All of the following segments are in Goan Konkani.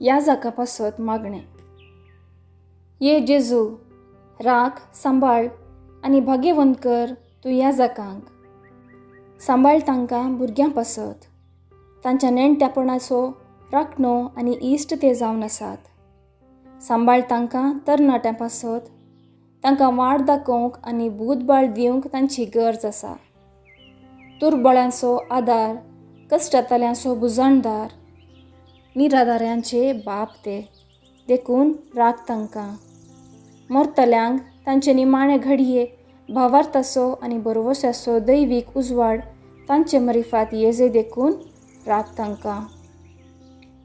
याजका पासत मागणें. ये जेजू, राख, सांबाळ आनी भाग्यवंत कर तूं याजकांक. सांबाळ तांकां भुरग्यां पासत, तांच्या नेणट्यापणाचो राखणो आनी इश्ट ते जावन आसात. सांबाळ तांकां तरणाट्यां पासत, तांकां वाट दाखोवंक आनी बूदबाळ दिवंक तांची गरज आसा. दुर्बळ्यांचो आदार, कश्टांतल्यांचो बुजणदार, निराधाऱ्यांचे बाप ते, देखून राख तांकां. मरतल्यांक तांचे निमाणे घडये भावार्थाचो आनी भरवश्याचो दैवीक उजवाड तांचे मरिफात येजे देखून राख तांकां.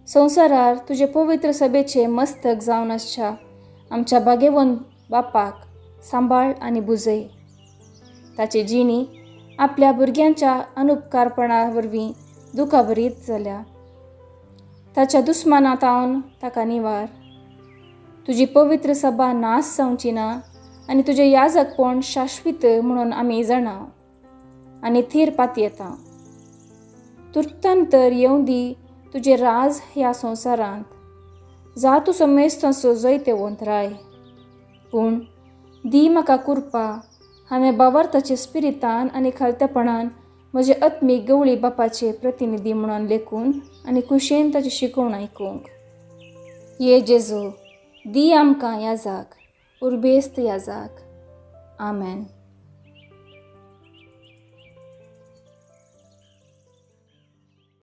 संवसारार तुजे पवित्र सभेचे मस्तक जावन आसच्या आमच्या भाग्यवंत बापाक सांबाळ आनी बुजय. ताची जिणी आपल्या भुरग्यांच्या अनुपकारपणा वरवीं दुखाभरीत जाल्या. ताच्या दुस्माना तावन ताका निवार. तुजी पवित्र सभा नाश जावची ना आनी तुजें याजकपण शाश्वीत म्हणून आमी जाणा आनी थीर पातयेता. तुर्तान तर येवं दी तुजें राज ह्या संवसारांत, जा तूं समेस्तांचो जैतेवंत राय. पूण दी म्हाका कुरपा, हांवें भावार्थाचे स्पिरितान आनी खालतेपणान म्हजे आत्मीक गवळी बापाचे प्रतिनिधी म्हणून लेखून आनी खुशयेन ताची शिकवण आयकूंक. ये जेजू, दी आमकां याजाक, उर्बेस्त याजाक. आमेन.